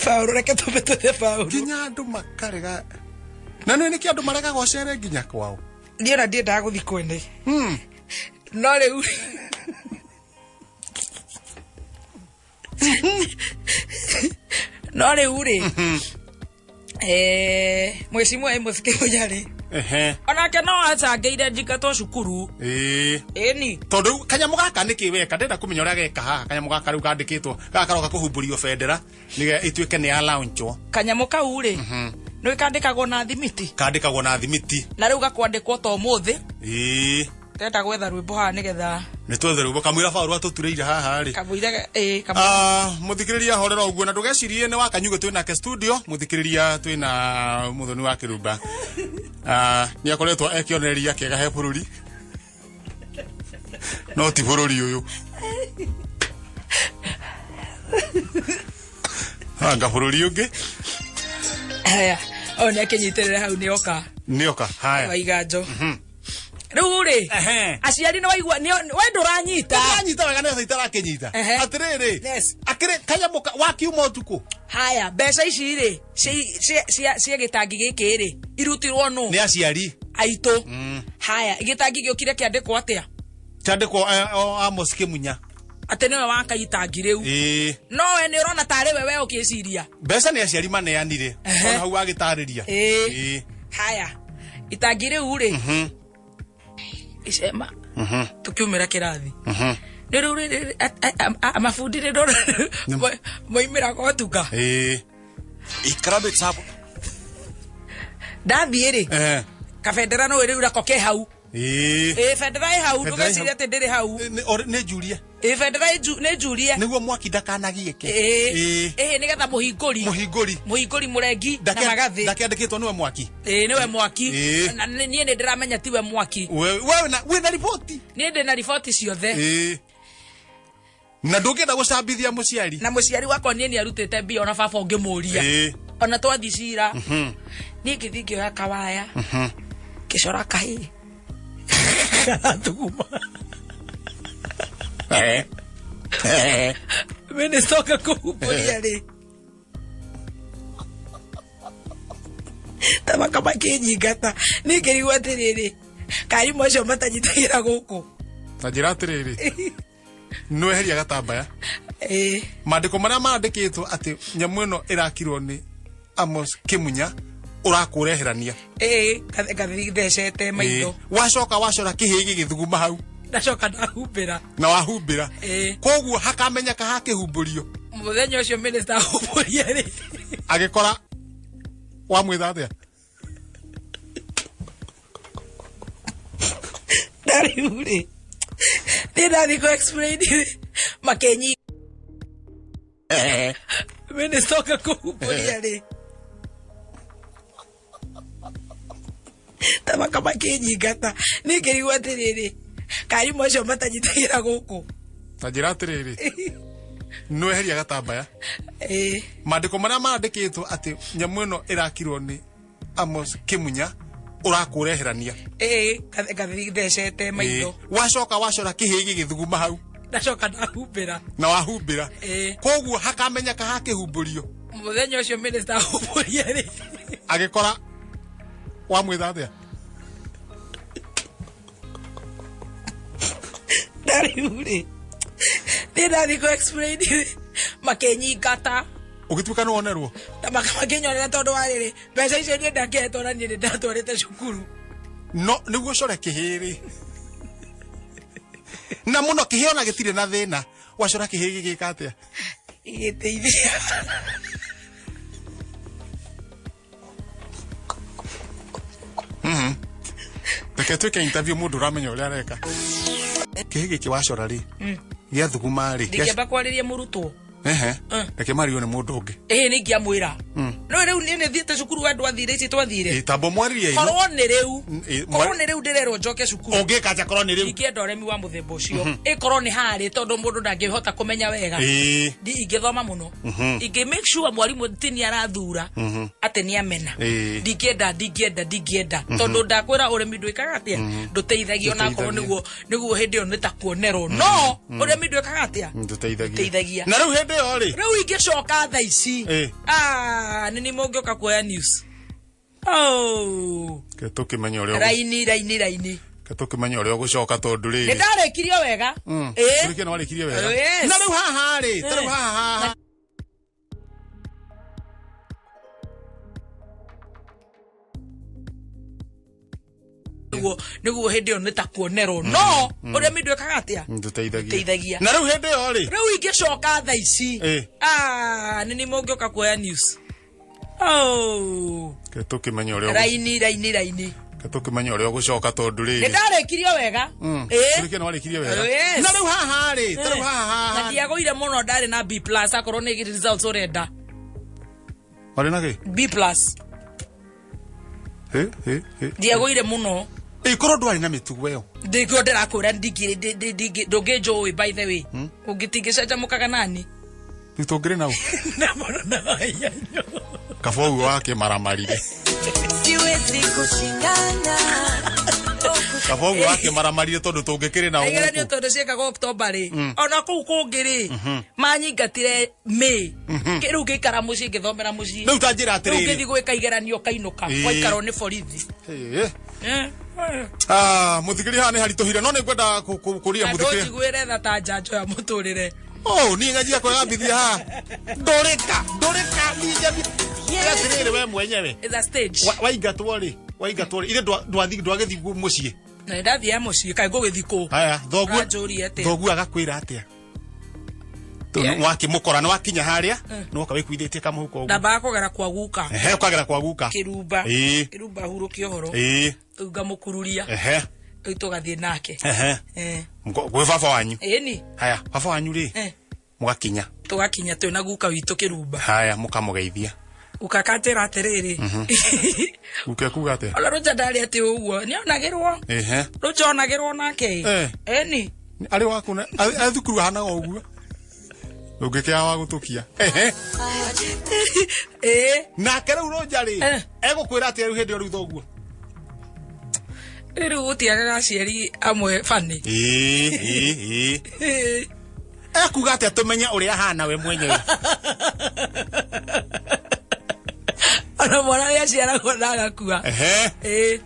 Paul reke tũmbe tũthe Paul. Nginya andũ makarega. Na nĩ nĩkĩ andũ maregaga ũcere nginya kwao? Niĩ ona ndiendaga gũthiĩ kwene. No rĩu no rĩu rĩ, mwĩcimwa Amos Kĩmunya rĩ, Ehe. onake no acangĩire njingatwo cukuru. Ĩĩ. Ĩni. Tondũ rĩu kanyamũ gaka nĩkĩ weka ndĩrenda kũmenya ũrĩa geka haha kanyamũ gaka rĩu kandĩkĩtwo gaka karoka kũhumbũrio bendera nĩgetha ĩtuĩke nĩ ya launchwo. Kanyamũ kau rĩ, nĩ kandĩkagwo na thimiti. Kandĩkagwo na thimiti. Na rĩu gakwandĩkwo ta ũmũthĩ. Ĩĩ. Ndĩrenda gwetha rwĩmbo haha nĩgetha Nĩ twethe rwĩmbo kamũira Paul atũturĩire haha rĩ. Kamũira, ĩĩ, kamũira. Mũthikĩrĩria horera ũguo na ndũgecirie nĩ wa Kanyugũ twĩ nake studio, mũthikĩrĩria twĩ na Mũthoni wa Kĩrumba. Nĩ akoretwo e kĩonereria kĩega he bũrũri. No ti bũrũri ũyũ. Anga bũrũri ũngĩ. Haya, o nĩ akĩnyitĩrĩra hau nĩ oka. Nĩ oka, haya. Waiganjo. Rĩu rĩ, aciari nĩ waigua, we ndũranyita. Ndũranyita wega nĩ itarakĩnyita. Atĩrĩrĩ, Yes. akĩrĩ kanyamũ wakiuma ũtukũ. Haya, mbeca ici rĩ, cia gĩtangi gĩkĩ rĩ, irutirwo nũ? Nĩ aciari. Aitũ. Haya, gĩtangi gĩũkire kĩandĩkwo atĩa? Kĩandĩkwo, Amos Kĩmunya. Atĩ nĩwe waka itangi rĩu. Ĩĩ. No we nĩ ũrona tarĩ we we ũkĩciria. Mbeca nĩ aciari maneanire. Ehe. Ona hau wagĩtarĩria. Ĩĩ. Ĩĩ. Haya, itangi rĩu rĩ, icema tũkiumĩra kĩrathi nĩ rĩu rĩrĩ mabundi nĩ ndona moimĩra gotuka. Ĩĩ. Ikara mĩtambo. Ndathiĩ rĩ, Eh. kabendera no rĩu nako ke hau. Ĩĩ. Ĩ, bendera ĩ hau. Bendera ĩ Ndũgecirie hau. atĩ ndĩrĩ hau. Nĩ njurie. Ĩ, bendera nĩ njurie. Nĩguo mwaki ndakanagiĩke. Ĩ. Ĩĩ. Ĩ, nĩgetha mũhingũri. Mũhingũri. Mũhingũri mũrengi na magathĩ. Ndakĩandĩkĩtwo nĩwe mwaki. Ĩ, nĩwe mwaki. Ĩ. Na niĩ nĩ ndĩramenya tiwe mwaki. Wewe wĩna riboti. Niĩ ndĩ na riboti ciothe. Ĩĩ. Na ndũngĩenda gũcambithia mũciari. Na mũciari wakwa niĩ nĩ arutĩte mbia, ona baba ũngĩmũria. Ĩĩ. Ona twathiĩ cira, niĩ ngĩthiĩ ngĩoya kawaya, ngĩcora kahĩ karathuguma. Minista oka kũhumbũria rĩ, tabaka makĩnyingata. Niĩ ngĩrigwo atĩrĩrĩ, karimũ acio matanyitagĩra gũkũ. Ta njĩra atĩrĩrĩ, nĩweheria gatambaya. Ĩĩ. Mandĩko marĩa mandĩkĩtwo atĩ nyamũ ĩno ĩrakirwo nĩ Amos Kĩmunya ũrakũreherania. Ĩĩ, ngathi thecete maitho. Ĩĩ. Wacoka wacora kĩhĩ gĩgĩthuguma hau. Ndacoka ndahumbĩra. Na wahumbĩra. Ĩĩ. Koguo hakamenyeka hakĩhumbũrio. Mũthenya ũcio minista ahumbũria rĩ, agĩkora wamwĩtha atĩa? Na rĩu rĩ, niĩ ndathiĩ kũ explain rĩ, makĩnyi minista oka kũhumbũria rĩ, tabaka makĩnyingata. Niĩ ngĩrigwo atĩrĩrĩ, karimũ acio matanyitagĩra gũkũ. Ta njĩra atĩrĩrĩ, nĩweheria gatambaya. Ĩĩ. Mandĩko marĩa mandĩkĩtwo atĩ nyamũ ĩno ĩrakirwo nĩ Amos Kĩmunya ũrakũreherania. Ĩĩ, ngathi thecete maitho. Ĩĩ. Wacoka wacora kĩhĩ gĩgĩthuguma hau. Ndacoka ndahumbĩra. Na wahumbĩra. Ĩĩ. Koguo hakamenyeka hakĩhumbũrio. Mũthenya ũcio minista ahumbũria rĩ, agĩkora wamwĩtha atĩa? Na rĩu rĩ, niĩ ndathiĩ kũ explain rĩ, makĩnyingata. Ũgĩtuĩka nĩ wonerwo. Na makĩnyonera tondũ wa rĩrĩ, mbeca icio niĩ ndakĩhetwo na niĩ nĩ ndatwarĩte cukuru. No nĩguo ũcore kĩhĩ rĩ, na mũno kĩhĩ ona gĩtirĩ na thĩna, wacora kĩhĩ gĩgĩka atĩa? Gĩgĩteithia. Reke twĩke interview mũndũ ũramenya ũrĩa areka. Kĩhĩ gĩkĩ wacora rĩ, gĩathuguma rĩ? Ndingĩamba kwarĩria mũrutwo. Ehe. Reke mario nĩ mũndũ ũngĩ. Ĩĩ, nĩ ingĩamwĩra. No rĩu niĩ nĩ thiĩte cukuru, andũ athire ici twathire. Ĩ, tambo mwaririe ino. Korwo nĩ rĩu, Ĩ, korwo nĩ rĩu ndĩrerwo njoke cukuru, ũngĩka atĩa korwo nĩ rĩu? Ingĩenda ũremi wa mũthemba ũcio ĩkorwo nĩ harĩ, tondũ mũndũ ndangĩhota kũmenya wega. Ĩĩ. Ndi ingĩthoma mũno, ingĩ make sure mwarimũ ti nĩ arathura atĩ nĩ amena. Ĩĩ. Ndingĩenda tondũ ndakwĩra ũremi ndwĩkaga atĩa, ndũteithagia, onakorwo Ndũteithagia. Nĩguo hĩndĩ ĩyo nĩ ta kuonerwo, no ũremi ndwĩkaga atĩa? Ndũteithagia. Ndũteithagia. Na rĩu hĩndĩ ĩyo rĩ, Rĩu ingĩcoka thaa ici, Ĩĩ. Ah, nĩ nĩ mũngĩũka kuoya news. Oh. Ke tũkĩmenya ũrĩa Raini raini raini. Ke tũkĩmenya ũrĩa ũgũcoka tondũ rĩrĩ. Nĩ ndarĩkirio wega. Ĩĩ. Ũrĩkia nĩ warĩkirie wega. Yes. Na rĩu haha rĩ, ta rĩu haha haha. Nĩguo hĩndĩ ĩyo nĩ ta kuonerwo, no ũremi ndwĩkaga atĩa? Ndũteithagia. Ndũteithagia. Na rĩu hĩndĩ ĩyo rĩ, Rĩu ingĩcoka thaa ici, Ĩĩ. Ah, nĩ nĩ mũngĩũka kuoya news. Oh. Ke tũkĩmenya ũrĩa Raini raini raini. Ke tũkĩmenya ũrĩa ũgũcoka tondũ Nĩ rĩrĩ. ndarĩkirio wega. Ĩĩ. Ũrĩkia nĩ warĩkirie wega. Yes. Na rĩu haha rĩ, ta rĩu haha Na haha. ndiagũire mũno, ndarĩ na B plus, akorwo nĩ results ũrenda. Warĩ na kĩ? B plus. Ĩ, ĩ, ĩ. Ndiagũire mũno. Ĩ, korwo ndwarĩ na mĩtugo ĩyo. Ndĩkĩo ndĩrakwĩra ndũngĩnjũĩ, by the way ũngĩtingĩcanjamũkaga nani. Rĩu tũngĩrĩ nau. Na mũno na waiyanyo. Kaba ũguo wakĩmaramarire. Siwezi kushindana. Kaba ũguo wakĩmaramarire tondũ tũngĩkĩrĩ nao Igeranio gũkũ. tondũ ciĩkagwo October rĩ, ona kũu kũngĩ rĩ, manyingatire May. Rĩu ngĩikara mũciĩ, ngĩthomera mũciĩ. Rĩu ta njĩra Rĩu atĩrĩrĩ. ngĩthiĩ gwĩka igeranio kainũka. Ĩĩ. Gwaikarwo nĩ borithi. Ĩ, Eh. Ah, muthikiri haha nĩ haritũhire no nĩ ngwenda kũria Na muthikiri. Ndũnjiguĩre tha ta njanjo ya mũtũrĩre. Oh, niĩ nganjia kwĩgambithia haha. Ndũrĩka, ndũrĩka, niĩ njambia. Atĩrĩrĩ we mwenyewe. It's a stage. Waingatwo rĩ, waingatwo rĩ, ithe ndwagĩthiĩ mũciĩ. Na ndathiaga mũciĩ kaĩ ngũgĩthiĩ kũ? Haya, thoguo. Ũranjũria atĩa? Thoguo agakwĩra atĩa? Yeah. Wakĩmũkora nĩ wakinya harĩa, nĩ woka wĩkuithĩtie kamũhuko ũguo. Ndambaga kũgera kwa guka. Ehe, ũkagera kwa guka. Kĩrumba. Ĩĩ. Kĩrumba hurũke ũhoro. Ĩĩ. Rĩu ngamũkururia. Ehe. Rĩu tũgathiĩ nake. Ehe. Eh. Gwĩ baba wanyu. Ĩni. Haya, baba wanyu rĩ, mũgakinya. Tũgakinya twĩ na guka witũ Kĩrumba. Haya, mũkamũgeithia. Guka akanjĩra atĩrĩrĩ. Guka ekuga atĩa? Ona Rũnja ndarĩ atĩ ũguo. Nĩonagĩrwo. Ehe. Rũnja onagĩrwo nake. Eh. Ĩni. Arĩ waku arĩ thukuru ahanaga ũguo. Ndũngĩkĩaga wa gũtũkia. Ehe. Ĩĩ. Nake rĩu Rũnja rĩ, egũkwĩra atĩa rĩu hĩndĩ ĩyo rĩu thoguo? Rĩu gũtiagaga aciari amwe bani. Ĩĩ, ĩĩ, ĩĩ. Ekuga atĩa tũmenye ũrĩa ahana we mwenyewe? Ona mwana nĩ aciaragwo na agakua. Ehe. Ĩĩ.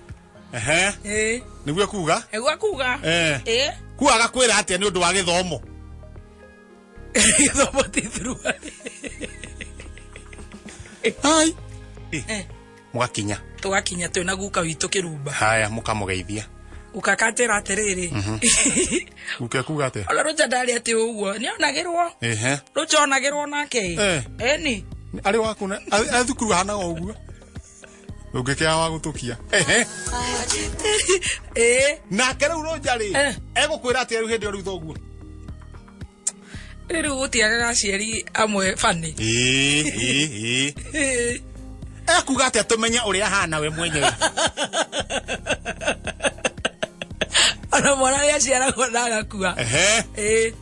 Ehe. Ĩĩ. Nĩguo ekuga? Nĩguo ekuga. Eh. Ĩĩ. Kuga agakwĩra atĩa nĩ ũndũ wa gĩthomo? Gĩthomo ti thuruarĩ. Hai. Mũgakinya. Tũgakinya twĩ na guka witũ Kĩrumba. Haya, mũkamũgeithia. Guka akanjĩra atĩrĩrĩ. Guka ekuga atĩa? Ona Rũnja ndarĩ atĩ ũguo. Nĩonagĩrwo. Ehe. Rũnja onagĩrwo nake. Eh. Ĩni. Arĩ waku arĩ thukuru ahanaga ũguo. Ndũngĩkĩaga wa gũtũkia. Ehe. Ĩĩ. Nake rĩu Rũnja rĩ, egũkwĩra atĩa rĩu hĩndĩ ĩyo rĩu thoguo? Rĩu gũtiagaga aciari amwe bani. Ĩĩ, ĩĩ, ĩĩ. Ekuga atĩa tũmenye ũrĩa ahana we mwenyewe? Ona mwana nĩ aciaragwo na agakua. Ehe. Ĩĩ.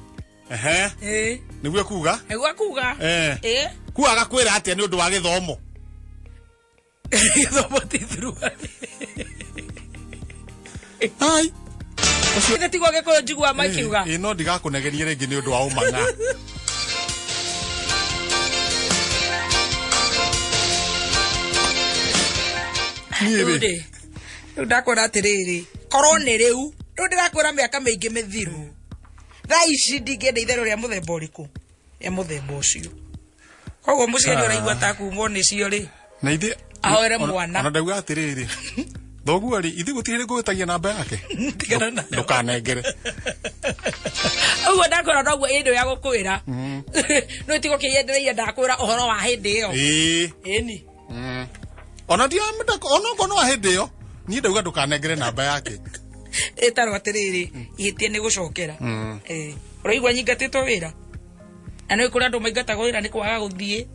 Ehe. Ĩĩ. Nĩguo ekuga? Nĩguo ekuga. Eh. Ĩĩ. Kuga agakwĩra atĩa nĩ ũndũ wa gĩthomo? Gĩthomo ti thuruarĩ. Hai. Githĩ tiguo Gĩkũyũ njiguaga makiuga? Ĩĩ, no ndigakũnegeria rĩngĩ nĩ ũndũ wa ũmang'a. Niĩ Rĩu rĩ. rĩ, rĩu ndakwĩra atĩrĩrĩ, korwo nĩ rĩu, rĩu ndĩrakwĩra mĩaka mĩingĩ mĩthiru. Thaa ici ndingĩenda itherũ rĩa mũthemba ũrĩkũ? Rĩa mũthemba ũcio. Koguo mũciari ũraigua ta kumwo nĩcio rĩ, Na ithe ahoere mwana. Ona ndauga atĩrĩrĩ. Thoguo rĩ, ithe gũtirĩ hĩndĩ ngũgĩtagia namba yake. Tigana nayo. Ndũkanengere. Ũguo ndakwĩra noguo ĩndũ ya gũkwĩra. No tigo kĩendereire ndakwĩra ũhoro wa hĩndĩ ĩyo. Ĩĩ. Ĩni. Ona ndiamenda ona okorwo no wa hĩndĩ ĩyo, niĩ ndauga ndũkanengere namba yake. Ĩtarwo atĩrĩrĩ, ihĩtia nĩ gũcokera. Ĩĩ. Ũraigua nyingatĩtwo wĩra? Na nĩ kũrĩ andũ maingatagwo wĩra nĩ kwaga gũthiĩ.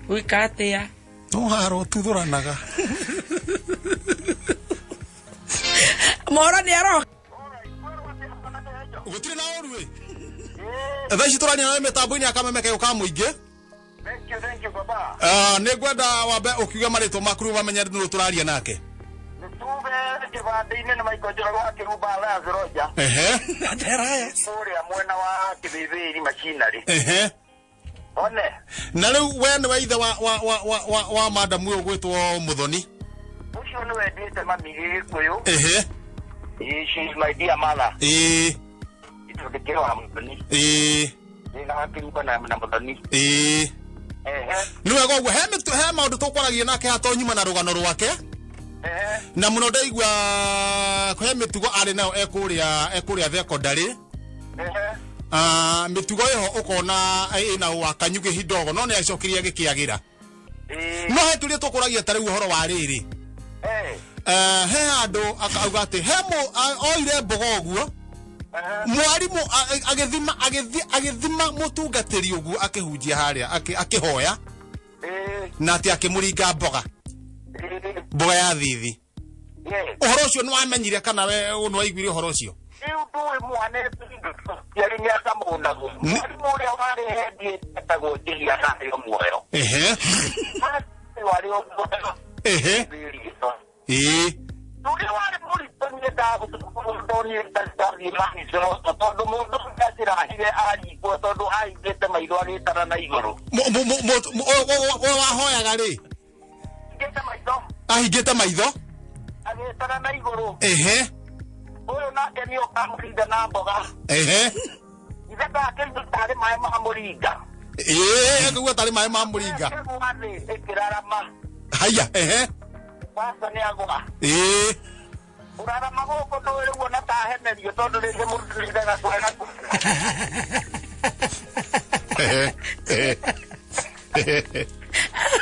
Gwĩka atĩa? No haro tuthũranaga. Mohoro nĩ aroka. Gũtirĩ na ũru ĩ. Thaa ici tũraria nawe mĩtambo-inĩ ya Kameme kayũ ka mũingĩ. Thank you, thank you, baba. Ah, nĩ ngwenda wambe ũkiuge marĩtwa maku rĩu mamenye nũ tũraria nake. Nĩ tuge kĩbandĩ-inĩ nĩ Michael Njoroge wa Kĩrumba Alliance Roger. Ehe. Kũrĩa mwena wa Kĩthĩthĩri machinery. Ehe. One. Na rĩu we nĩwe ithe wa wa wa wa wa, wa madam ũyũ ũgwĩtwo Mũthoni. Ũcio nĩwe ndiĩte mami Gĩkũyũ. Ehe. Ĩĩ, she is my dear mother. Ĩĩ. Itũ ndĩkĩrĩ wa Mũthoni. Ĩĩ. Ndĩna wa Kĩrumba na Mũthoni. Ĩĩ. Ehe. Nĩ wega ũguo he he maũndũ tũkwaragia nake haha to nyuma na rũgano rwake. Ehe. Na mũno ndaigua he mĩtugo arĩ nayo ekũrĩa thekondarĩ. Ehe. Ah, mĩtugo ĩho ũkona ĩna wakanyugĩ hindogo no nĩ acokirie agĩkĩagĩra. Ĩĩ. No he tũrĩa tũkũragia ta rĩu ũhoro wa rĩrĩ. Eh. He handũ akauga atĩ he oire mboga ũguo. Ehe. Mwarimu agĩthima mũtungatĩri ũguo akĩhunjia harĩa, akĩhoya. Ĩĩ. Na atĩ akĩmũringa mboga. Ĩĩ. Mboga ya thithi. Yes. Ũhoro ũcio nĩ wamenyire kana we nĩ waiguire ũhoro ũcio? Rĩu ndũĩ mwana ciarĩ nĩ akamũnagwo. Mwarimũ ũrĩa warĩ hendi etagwo Njĩhia na arĩ o muoyo. Ehe. Warĩ o muoyo. Ehe. Ĩĩ. Ũrĩa warĩ mũritũ niĩ ndagũtondũ niĩ ndathiĩ manicoroto tondũ mũndũ ndacirahire aringwo tondũ ahingĩte maitho agĩtara na igũrũ. Ũyũ wahoyaga rĩ? Ahingĩte maitho. Ahingĩte maitho? Agĩtara Agĩtara na igũrũ. Ehe. Ũyũ nake nĩ ũkamũringa na mboga. Ehe. Ithe ndakĩigua tarĩ maĩ ma mũringa. Ĩĩ, akauga tarĩ maĩ ma mũringa. Ĩkĩgwa thĩ ĩkĩrarama. Haya, ehe. Kwanza nĩ agwa. Ĩĩ. Kũrarama gũkũ ndũĩ rĩu ona tahenerio tondũ rĩngĩ mũndũ ringaga kwega. Ehe. Ehe. Ehe.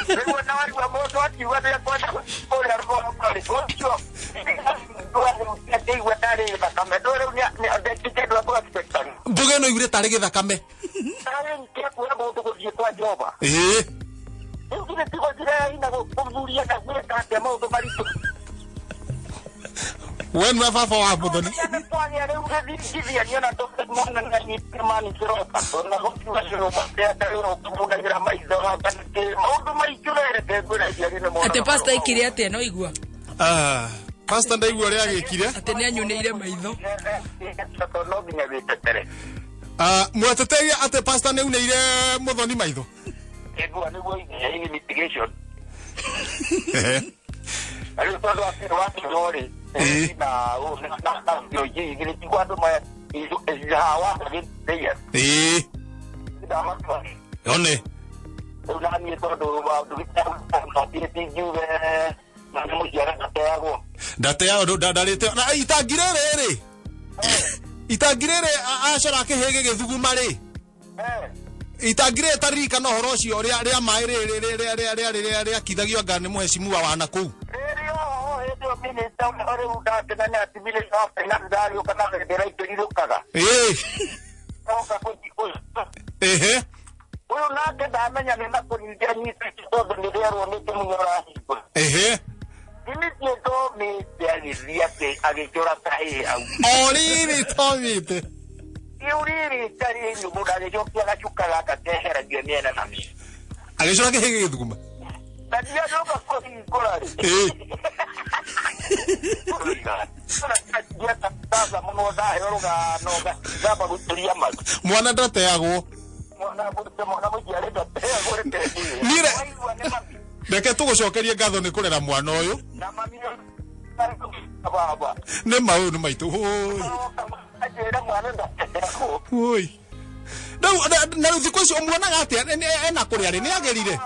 Rĩu ona waigua mũndũ akiuga nĩ ekwenda gũthiĩ kũrĩa rũgongo rĩ, ũcio akĩigua tarĩ thakame. Ndũĩ rĩu ndekĩte andũ expectant. Mboga ĩno ĩiguire tarĩ gĩthakame. Tarĩ kĩkuoya mũndũ gũthiĩ kwa Jehova. Ĩĩ. Rĩu githĩ ti gũthira na gũthuria na gwĩka atĩa maũndũ maritũ. We nĩwe baba wa Muthoni. Kwagĩa rĩu gĩthingithia niona mwana nĩanyitire mani kĩroka na gũkiuga kĩrũma kĩrĩa maitho maũndũ maingĩ wereke ngwĩra aciari nĩ monaga Atĩ pastor aikire atĩa no igua. Ah, pastor ndaigua ũrĩa agĩkire. Atĩ nĩ anyunĩire maitho. Tondũ no nginya wĩtetere. Ah, mweteteire atĩ pastor nĩ aunĩire Muthoni maitho. Ĩgua nĩguo ĩ mitigation. Ehe. Rĩu tondũ atĩ wakĩrwo rĩ Ĩĩ. na na igĩrĩ tiguo andũ hawa gĩtĩia Ĩĩ. ndamatua. One. Rĩu naniĩ tondũ maũndũ tingiuge na nĩ mũciara ndateagwo. Ndateagwo ndarĩte na itangi rĩrĩ rĩ. Itangi rĩrĩ acora kĩhĩ gĩgĩthuguma rĩ. Itangi rĩrĩ taririkana ũhoro ũcio rĩa maĩ rĩrĩ rĩakithagio anga nĩ mũhecimiwa wa nakũu. Rĩrĩ oho hĩndĩ ĩyo minista ũrĩa rĩu ndakĩmenya atĩ minista wa finance ndarĩũka na bendera ikĩrirũkaga. Ĩĩ. Oka kũthi Ehe. ũyũ nake ndamenya nĩ na kũnyita nyitĩte tondũ nĩ rĩerwo nĩ kĩmunya ũrahingũra. Ehe. Githĩ Tomĩte agĩthiĩ atĩ agĩcora kahĩĩ hau. O rĩrĩ Tomĩte. Rĩu rĩrĩ itarĩ nyũmũ ndagĩcokia gacuka gaka keheragio mĩena na mĩena. Agĩcora kĩhĩ gĩgĩthuguma. Na ndiacoka kũhingũra rĩ. Ĩĩ. Sasa mũno ndaheo rũgano ngamba gũturia maru. Mwana ndateagwo. Mwana mwana mũciarĩ ndateagwo reke njigue. Niĩ Waigua nĩ mami. Reke tũgũcokerie ngatho nĩ kũrera mwana ũyũ. Na mami baba. Nĩ ma ũyũ nĩ maitũ. Ũi. Anjĩra mwana ndateagwo. Ũi. Rĩu na rĩu thikũ ici ũmuonaga atĩa ena kũrĩa rĩ nĩ agĩrire.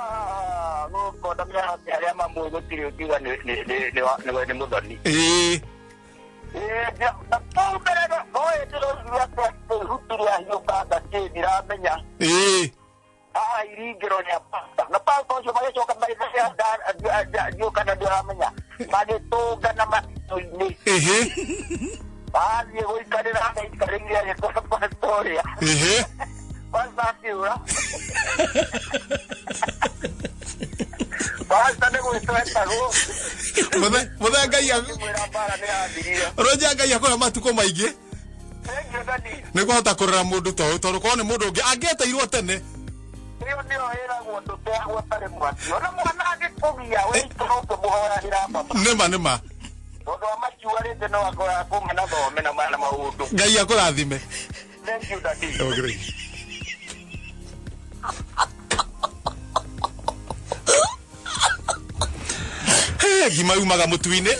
Gũkũ ndamenya atĩ arĩa mamũĩ gũtirĩ ũngiuga nĩ mũthoni. Ĩĩ. Na kau mbere no ĩndĩroigire atĩ ihuti rĩahiũkanga kĩ ndiramenya. Ĩĩ. Haha iringĩro rĩa pasta na pasta ũcio magĩcoka magĩthiũka na ndĩramenya magĩtũngana matitũ-inĩ. Ehe. Athiĩ gũikarĩra agaikarĩire agĩkora pasta ũrĩa. Ehe. Pasta akiura. Pasta nĩ gwĩtwo etagwo. Mũthe Ngai Mwĩra mbara nĩ yathirire. Roja Ngai akũhe matukũ maingĩ. Thank you, Daddy. Nĩ kũhota kũrera mũndũ ta ũyũ tondũ korwo nĩ mũndũ ũngĩ angĩeteirwo tene. Ĩyo nĩyo ĩragwo ndũteagwo tarĩ mwaki. Ona mwana angĩkũgia wĩikara ũkĩmũhoyagĩra baba. Nĩma nĩma. Tondũ amakiuga rĩngĩ no akora kuma na thome na maũndũ. Ngai akũrathime. Thank you, Daddy. Okay. Ngima yumaga mũtu-inĩ.